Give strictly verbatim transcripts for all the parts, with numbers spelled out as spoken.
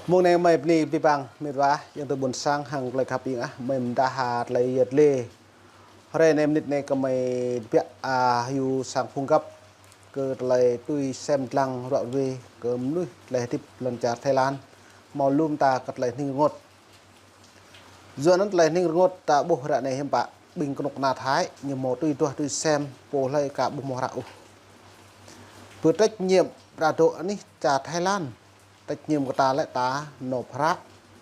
Mông anai mơi bơni abih bang mĕt wa, ayŏng adơi ƀôn sang hăng tơlơi khăp ing ah, mơi mơdah ha tơlơi yet lê. Hrơi anai mơnit anai kơ mơi biă a hyu sang phung găp kơ tơlơi tui sem lăng ruă ruê kơ mơnuih tơlơi hơdip lŏn čar Thái Lan. Hmâo lŏm ta kơ tơlơi hning rơngot. Yua anŭn tơlơi hning rơngot ta ƀuh ră anai hiư̆m pă, ƀing kơnuk kơna Thái, ñu hmâo tui duah tui sem, pô hlơi ka ƀuh hmâo hră ôh. Pơ trách nhiệm ră dŏ anih čar Thái Lan, trách nhiệm kơ ta lĕ ta nộp hră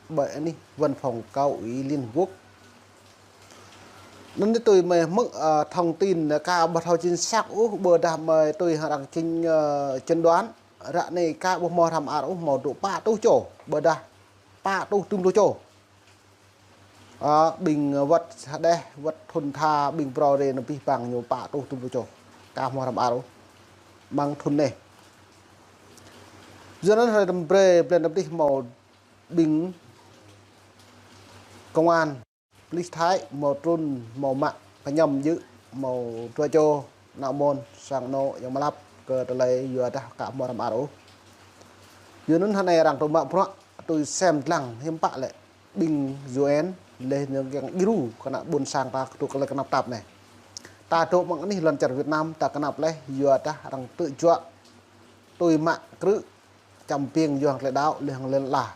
ƀơi anih văn phòng Cao ủy Liên Hợp Quốc. Anŭn tui mơi hmư̆, ơ, thông tin ka ƀu thâo chính xác ôh, ƀôdah mơi tui hăng arăng chính, ơ, chẩn đoán, ră anai ka ƀuh hmâo hră mơar ôh, hmâo dŏ pă rơtuh čô, ƀôdah pă rơtuh tơm rơtuh čô. Ơ, ƀing wơ̆t hơđeh, wơ̆t thŭn tha, ƀing phrâo rai anŭn abih bang ñu pă rơtuh tơm rơtuh čô. Ka hmâo hră mơar ôh. Amăng thŭn anai. Yua anŭn hrơi răm brơi, blan răm tih hmâo ƀing công an, police Thái, hmâo trŭn, hmâo mă kơñăm djơ̆, hmâo dua čô, ană mơ̆n, sang anŏ, ayŏng mơlap, kơ tơlơi yua dah ka hmâo hră mơar ôh. Yua anŭn hơnai arăng tŭ mă bruă, tui sem lăng hiư̆m pă lĕ. Ƀing U N laih anŭn kiăng djru kơ ană ƀôn sang ta kơdŏk kơ tơlơi kơnăp tap anai. Ta dŏ amăng anih lŏn čar Việt Nam ta kơnăp laih yua dah arăng tŭ juă tui mă krư̆ čăm piêng yua hăng tơlơi đaŏ laih hăng lŏn ala.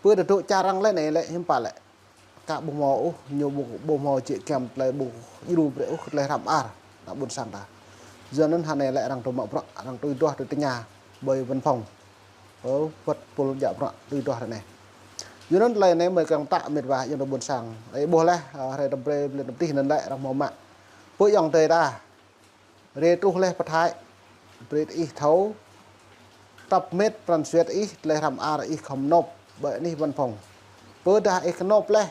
Pơ ta dŏ čar arăng laih anai lĕ hiư̆m pă lĕ. Ka ƀu hmâo ôh, ñu ƀu, ƀu hmâo jĕ kiăng tơlơi ƀu djru brơi ôh kơ tơlơi hră mơar ană ƀôn sang ta. Yua anŭn hơnai lĕ arăng tŭ mă bruă, arăng tui duah tui tơña ƀơi văn phòng. Ơ, wơ̆t pul djă bruă tui duah ră anai. Yua anŭn tơlơi anai mơi kiăng tă mĕt wa ayŏng adơi ƀôn sang. Ơ, ƀuh laih, ơ, hrơi răm brơi blan răm tih anŭn lĕ arăng hmâo mă. Pơ ayŏng adơi ta. Rai truh laih pơ Thái. Brơi ih thâo. Tăp mĕt pran jua ih, tơlơi hră mơar ih khŏm nộp ƀơi anih văn phòng. Ƀôdah ih kơ nộp laih.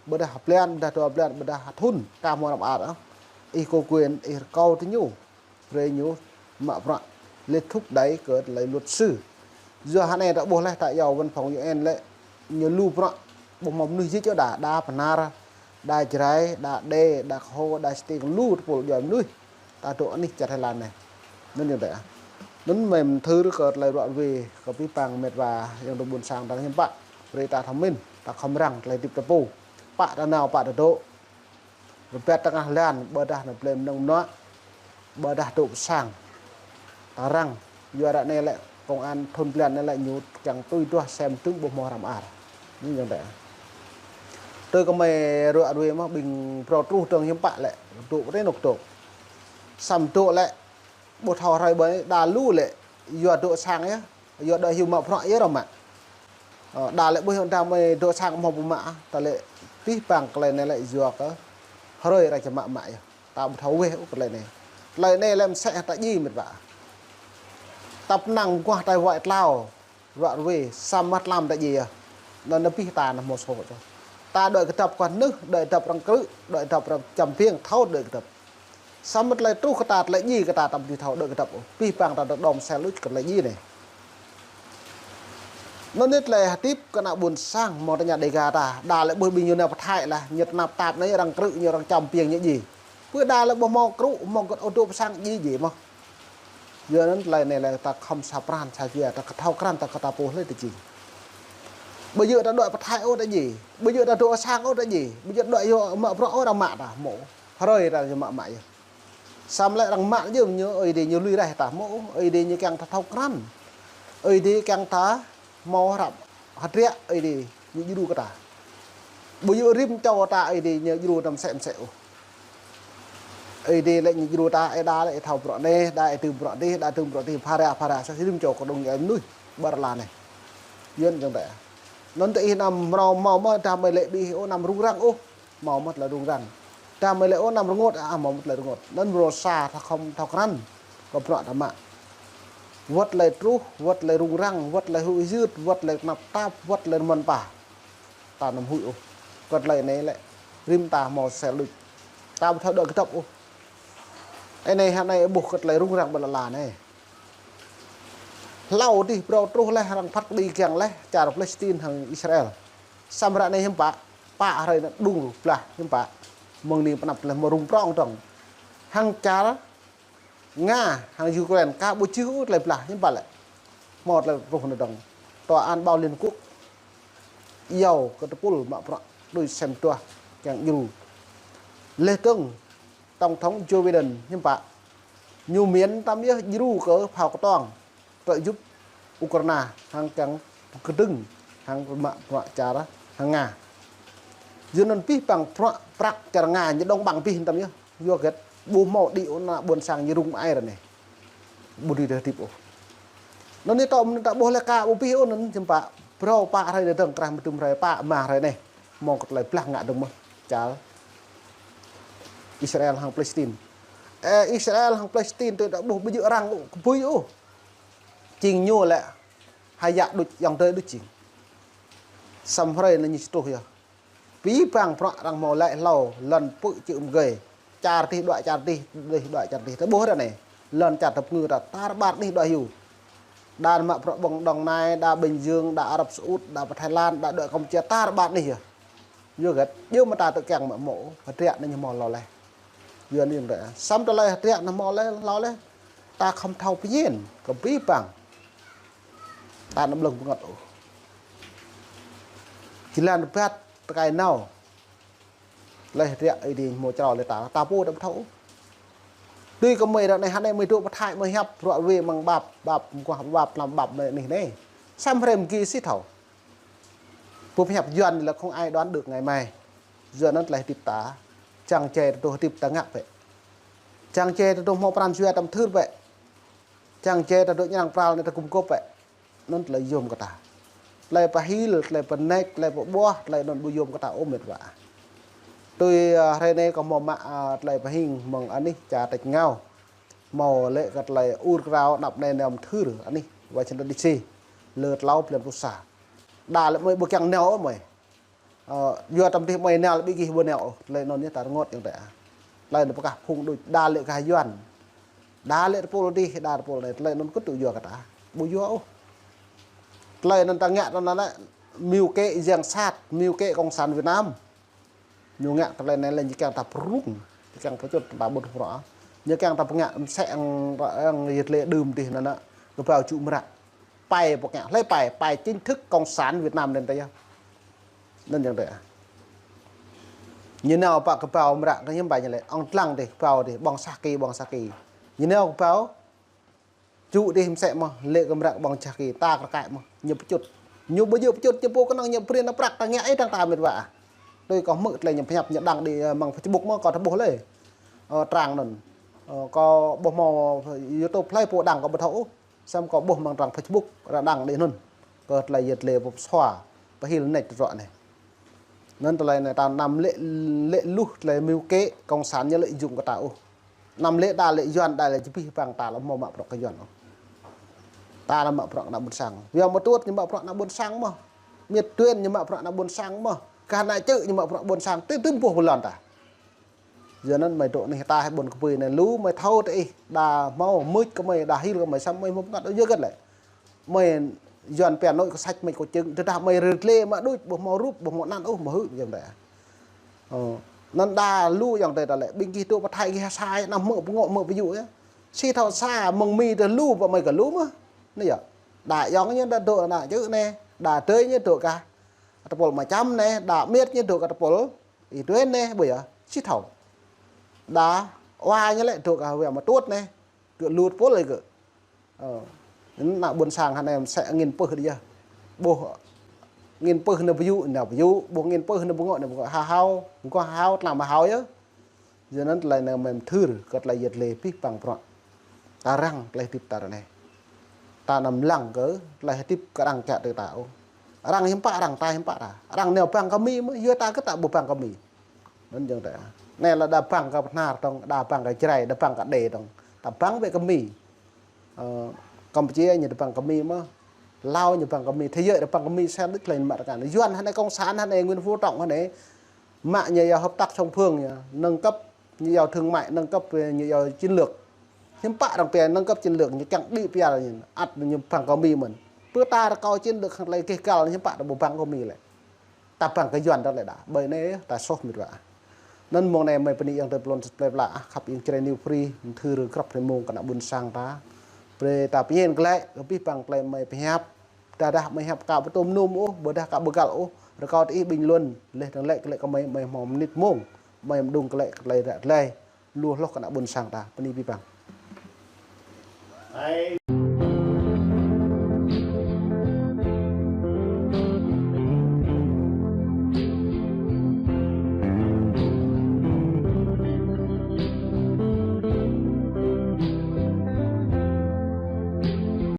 Ƀôdah blan, ƀôdah dua blan, ƀôdah thŭn, ka hmâo hră mơar ah. Ih có quyền, ih rơkâo tơ ñu. Brơi ñu mă bruă laih thúc đẩy kơ tơlơi luật sư. Yua hơnai ta ƀuh laih ta iâu văn phòng U N lĕ ñu lu bruă ƀu hmâo mơnuih jĕ čô đa, đa Bahnar, đa Jrai, đa Đê, đa Kơho, đa Stiêng lu tơpul djuai mơnuih. Ta dŏ anih čar Thái Lan anai. Anŭn yơh đa. Anŭn mơi mơthưr kơ tơlơi ruă ruê kơ abih bang mĕt wa ayŏng adơi ƀôn sang ta hiư̆m pă. Brơi ta thâo mĭn, ta khŏm răng tơlơi hơdip ta pô. Pă ta nao, pă ta dŏ. Rơbat tơngah blan, ƀôdah anŭn blơi mơnơ̆ng mơnuă, ƀôdah dŏ pơ sang. Ta răng, yua ră anai lĕ, công an thŭn blan anai lĕ ñu kiăng tui duah sem tŭm ƀu hmâo hră mơar. Anŭn yơh đa. Tui kơ mơi ruă ruê mơ̆n ƀing phrâo truh dơ̆ng hiư̆m pă lĕ, dŏ rơnŭk dŏ. Samơ̆ dŏ lĕ, ƀu thâo hrơi ƀơi đa lu lĕ, yua dŏ sang yơh, yua đa hyu mă bruă yơh ră mă. Ơ, đa lĕ ƀuh yơh đa mơi dŏ sang hmâo ƀu mă, ta lĕ abih bang tơlơi anai lĕ yua kơ hrơi arăng či mă mă yơh. Ta ƀu thâo weh ôh tơlơi anai. Tơlơi anai lĕ mơsĕ ta djai mĕt wa. Tăp năng guah tai wai tlao. Ruă ruê, samơ̆ tlam ta djai yơh. Anŭn abih ta anăm hmâo sô čô. Ta đuaĭ kơdŏp kơ anŭn, đuaĭ kơdŏp arăng krư̆, đuaĭ kơdŏp arăng čăm piêng, thâo đuaĭ kơdŏp. Samơ̆ tơlơi truh kơ ta, tơlơi djai kơ ta, ta ƀu thâo đuaĭ kơdŏp ôh. Abih bang ta dŏ đom sel luč kơ tơlơi djai anai. Anŭn yơh tơlơi hơdip kơ ană ƀôn sang hmâo tơña Dêga ta. Đa lĕ ƀuh ƀing ñu nao pơ Thái lah, ñu tơnap tap anai arăng krư̆, ñu arăng čăm piêng ñu djai. Pơ đa lĕ ƀu hmâo krư̆, hmâo gơ̆t ôh dŏ pơ sang djai djai mơ̆n. Yua anŭn tơlơi anai lĕ ta khŏm sa pran sa jua, ta kơ thâo krăn, ta kơ ta pô hlơi ta či. Ƀu djơ̆ ta đuaĭ pơ Thái ôh ta djai. Ƀu djơ̆ ta dŏ sang ôh ta djai. Ƀu djơ̆ đuaĭ yua mă bruă ôh arăng mă ta hmâo. Hrơi ta či mă mă yơh. Samơ̆ lĕ arăng mă yơh ñu, Ơi Adai ñu lui raih ta hmâo. Ơi Adai ñu kiăng ta thâo krăn. Ơi Adai kiăng ta hmâo hră hơdră Ơi Adai ñu djru kơ ta. Ƀu djơ̆ rĭm čô ta Ơi Adai ñu djru ta mơsĕ mơsĕ ôh. Ơi Adai lĕ ñu djru ta, ih đa lĕ ih thâo bruă anai, đa ih tŭm bruă adih, đa tŭm bruă adih, phara phara, sa rĭm čô kơ dŏng djuai mơnuih ƀơi lŏn anai. Yua anŭn yơh đa. Anŭn tơ ih anăm mrâo hmâo mơ̆n, dah mơi lĕ ƀing ih ôh anăm rŭng răng ôh. Hmâo mơ̆n tơlơi rŭng răng. Dah mơi lĕ ôh anăm rơngot, ah, hmâo mơ̆n tơlơi rơngot. Anŭn mrô sa ta khŏm thâo krăn kơ bruă ta mă. Wơ̆t tơlơi truh, wơ̆t tơlơi rŭng răng, wơ̆t tơlơi huĭ hyưt, wơ̆t tơlơi tơnap tap, wơ̆t tơlơi rơmơ̆n pă. Ta anăm huĭ ôh. Kơ tơlơi anai lĕ rĭm ta hmâo sel luč. Ta ƀu thâo đuaĭ kơdŏp ôh. Anai hơnai ƀuh kơ tơlơi rŭng răng ƀơi lŏn ala anai. Hlâo adih phrâo truh laih arăng phat kơđi kiăng laih čar Palestine hăng Israel. Samơ̆ ră anai hiư̆m pă, pă hrơi anŭn đŭng blah hiư̆m pă. Mơ̆ng anai pơ anăp tơlơi hmâo rŭng prŏng dơ̆ng. Hăng čar Nga, hăng Ukraine, ka ƀu čih ôh tơlơi blah hiư̆m pă lĕ. Hmâo tơlơi truh anŭn dơ̆ng. Tòa án bạo Liên Quốc, iâu kơ tơpul mă bruă tui sem duah kiăng djru. Leh dơ̆ng Tổng thống Joe Biden hiư̆m pă, ñu miên tăm yơh djru kơ phao kơtuang, trợ giúp Ukraina hăng kiăng kơdơ̆ng hăng mă bruă čar hăng Nga. Yua anŭn pih păng bruă prăk čar Nga ñu dŏng ƀăng pih tăm yơh. Yua hơget? Ƀu hmâo đĭ ôh ană ƀôn sang ñu rŭng ai ră anai. Ƀu dưi hơdip ôh. Anŭn ñu tŏm anŭn ta ƀuh lĕ ka ƀu pih ôh anŭn hiư̆m pă. Phrâo pă hrơi đơ̆ng krah mơtŭm hrơi pă rơma hrơi anai. Hmâo kơ tơlơi blah ngă dơ̆ng mơ̆n čar Israel hăng Palestine. Ơ, Israel hăng Palestine tui ta ƀuh ƀu djơ̆ arăng kơpui ôh. Jing ñu lĕ hơyă đôč, ayŏng adơi đôč jing. Samơ̆ hrơi anai ñu či truh yơh. Pih păng bruă arăng hmâo laĭ hlâo, lŏn pư̆ čư̆ mơgơi. Čar dih đuaĭ čar dih, dih đuaĭ čar dih. Ta ƀuh ră anai. Lŏn čar ta pơngư ta tar ƀar dih đuaĭ hyu. Đa mă bruă ƀơ̆ng Đồng Nai, đa Bình Dương, đa Arab Saudi, đa pơ Thái Lan, đa đuaĭ Campuchia tar ƀar dih yơh. Yua hơget? Yua mơ̆ ta tơ̆ kiăng mă mơ̆, hơdră anai ñu hmâo hlâo laih. Yua anai yơh. Samơ̆ tơlơi hơdră anai hmâo laih, hlâo laih. Ta khŏm thâo pơñen, kơ pih păng. Ta anăm lơ̆ng pơngăt ôh. Jơlan rơbat tơkai nao. Laih hơdră Ơi Adai hmâo črâo lĕ ta, ta pô ta ƀu thâo ôh. Tui kơ mơi ră anai hă anai mơi dŏ pơthai mơi hiăp bruă wê mơ̆ng ƀap, ƀap mơguah ƀap lăm ƀap anai anih anai. Samơ̆ hrơi mơgi sĭt thâo. Pô pơhiăp Yuan lĕ không ai đoán được ngày mai. Yua anŭn tơlơi hơdip ta. Čang jai ta dŏ hơdip ta ngă bĕ. Čang jai ta dŏ hmâo pran jua ta mơthưr bĕ. Čang jai ta dŏ ñrăng pral anai ta gum gôp bĕ. Anŭn tơlơi yôm kơ ta. Tơlơi pơhil, tơlơi pơneč, tơlơi pơƀuah, tơlơi anŭn ƀu yôm kơ ta ôh met wa. Tui, ơ, hrơi anai kâo hmâo mă, ơ, tơlơi pơhing mơ̆ng anih čar tač rơngiao. Hmâo lĕ kơ tơlơi ur krao anăp anai nao mơthưr anih Washington D C. Lơ tlâo blan pluh sa. Đa lĕ mơi ƀu kiăng nao ôh mơi. Ơ, yua tăm dih mơi nao lĕ ƀu gih ƀu nao ôh. Tơlơi anŭn yơh ta rơngot ayŏng adơi ah. Tơlơi anŭn pơkah phung đôč, đa lĕ kah Yuan. Đa lĕ tơpul dih, đa tơpul anai. Tơlơi anŭn kơt tŭ yua kơ ta. Ƀu yua ôh. Tơlơi anŭn ta ngă tơ anŭn lĕ mưu kế giang sát, mưu kế cộng sản Việt Nam. Ñu ngă tơlơi anai lĕ ñu kiăng ta pơrŭng, ñu kiăng pơčŭt ta ƀuh bruă. Ñu kiăng ta pơngă mơsĕ ang, ang yơh tơlơi đưm dih anŭn. Kơƀao čŭ mră. Pai pơkă, hlơi pai, pai chính thức Cộng sản Việt Nam anŭn ta yơh. Anŭn ayŏng adơi ah. Ñu nao pă kơƀao mră kơ hiư̆m ƀai ñu lĕ, ŏng dlăng dih, kơƀao dih, ƀơ̆ng sa ki, ƀơ̆ng sa ki. Ñu nao kơƀao, čŭ dih mơsĕ mơ̆n, lĕ kơ mră ƀơ̆ng sa ki, ta kơ rơkai mơ̆n, ñu pơčŭt. Ñu ƀu djơ̆ pơčŭt, ñu pô kơnơ̆ng ñu prin nao prăk ta ngă ih dăng ta met wa ah. Tui kâo hmư̆ tơlơi ñu pơhiăp ñu dăng đĭ, ơ, mơ̆ng Facebook mơ̆n kâo ta ƀuh lĕ. Ơ, trang anŭn. Ơ, kâo ƀuh mơ̆ng YouTube hlơi pô dăng kâo ƀu thâo ôh. Samơ̆ kâo ƀuh mơ̆ng trang Facebook arăng dăng đĭ anŭn. Kơ tơlơi yơh tơlơi pơsua, pơhil neč tơdruă anai. Anŭn tơlơi anai ta anăm lĕ, lĕ luh tơlơi mưu kế cộng sản ñu lợi dụng kơ ta ôh. Anăm lĕ đa lĕ Yuan, đa lĕ či pih păng ta lăm hmâo mă bruă kơ Yuan ôh. Ta lăm mă bruă ană ƀôn sang. Wang Mơtuôt ñu mă bruă ană ƀôn sang mơ̆n. Miêt Tuen ñu mă bruă ană ƀôn sang mơ̆n. Kah ană Čư̆ ñu mă bruă ƀôn sang. Tơ tơm boh ƀu lŏn ta. Yua anŭn mơi dŏ anih ta hĭ ƀôn kơpui anai lu mơi thâo tơ ih, đa hmâo mưč kơ mơi, đa hil kơ mơi, samơ̆ mơi hmâo pơngăt ôh yua hơget lĕ. Mơi Yuan pia nội có sách, mơi có chứng, tơdah mơi rơt lê mă đôč, ƀu hmâo rup, ƀu hmâo anăn ôh, mă hư̆, ayŏng adơi ah. Ơ, anŭn đa lu ayŏng adơi ta lĕ, ƀing gih dŏ pơthai gih sa, anăm hmư̆ pơngŏ hmư̆ pơyŭ yơh. Sĭt thâo sa, mơ̆ng Mi tơ lu, ƀă mơi kơ lu mơ̆n. Anai yơh. Đa ayŏng ñu đa dŏ ană Čư̆ anai, đa adơi ñu dŏ kah tơpul Ama Čăm anai, đa miêt ñu dŏ kah tơpul Ih Tuen anai, ƀu yơh, sĭt thâo. Đa wa ñu lĕ dŏ kah Wang Mơtuôt anai, gơ̆ lu tơpul lĕ gơ̆. Ơ, ană ƀôn sang hơnai mơsĕ angĭn pưh đĭ yơh. Ƀuh angĭn pưh nao pơyŭ, nao pơyŭ, ƀuh angĭn pưh nao pơngŏ, nao pơngŏ, ha hao, mơguah ha hao, tlam ha hao yơh. Yua anŭn tơlơi anai mơi mơthưr kơ tơlơi yơh tơlơi pih păng bruă. Ta răng tơlơi hơdip ta ră anai. Ta anăm lăng kơ tơlơi hơdip kơ arăng kiăng tơ ta ôh. Arăng hiư̆m pă arăng, ta hiư̆m pă ta. Arăng nao băng kơ Mi mơ̆n, yua ta kơ ta ƀu băng kơ Mi. Anŭn ayŏng adơi ah. Anai lĕ đa băng kơ Bahnar dơ̆ng, đa băng kơ Jrai, đa băng kơ Đê dơ̆ng. Ta băng bĕ kơ Mi. Ơ, Campuchia ñu đa băng kơ Mi mơ̆n. Lao ñu băng kơ Mi, thế giới đa băng kơ Mi, sa đĭ tơlơi mă rơkăn. Yuan hơnai cộng sản hơnai Nguyễn Phú Trọng hơnai. Mă ñu yua hợp tác song phương ñu, nâng cấp ñu yua thương mại, nâng cấp ñu yua chiến lược. Hiư̆m pă arăng pia nâng cấp chiến lược, ñu kiăng đĭ pia ñu, ăt ñu băng kơ Mi mơ̆n. Pơ ta rơkâo chiến lược hăng tơlơi gêh gal hiư̆m pă ta ƀu băng kơ Mi lĕ. Ta băng kơ Yuan ta lĕ đa. Ƀơi anai ta soh met wa. Anŭn mơ̆ng anai mơi bơni ayŏng adơi pơlon sat plei pla ah, khăp iêng Jrai New Free, mơthưr grăp hrơi mông kơ ană ƀôn sang ta. Brơi ta pơñen glaĭ, kơ pih păng tơlơi mơi pơhiăp. Tơdah mơi hiăp ka pơtŭm num ôh, ƀôdah ka pơgăl ôh, rơkâo tơ ih bình luận, laih dơ̆ng lĕ kơ lĕ kơ mơi, mơi hmâo mơnit mông, mơi mơđung kơ lĕ kơ tơlơi ră tơlơi. Lu hloh kơ ană ƀôn sang ta, bơni abih bang.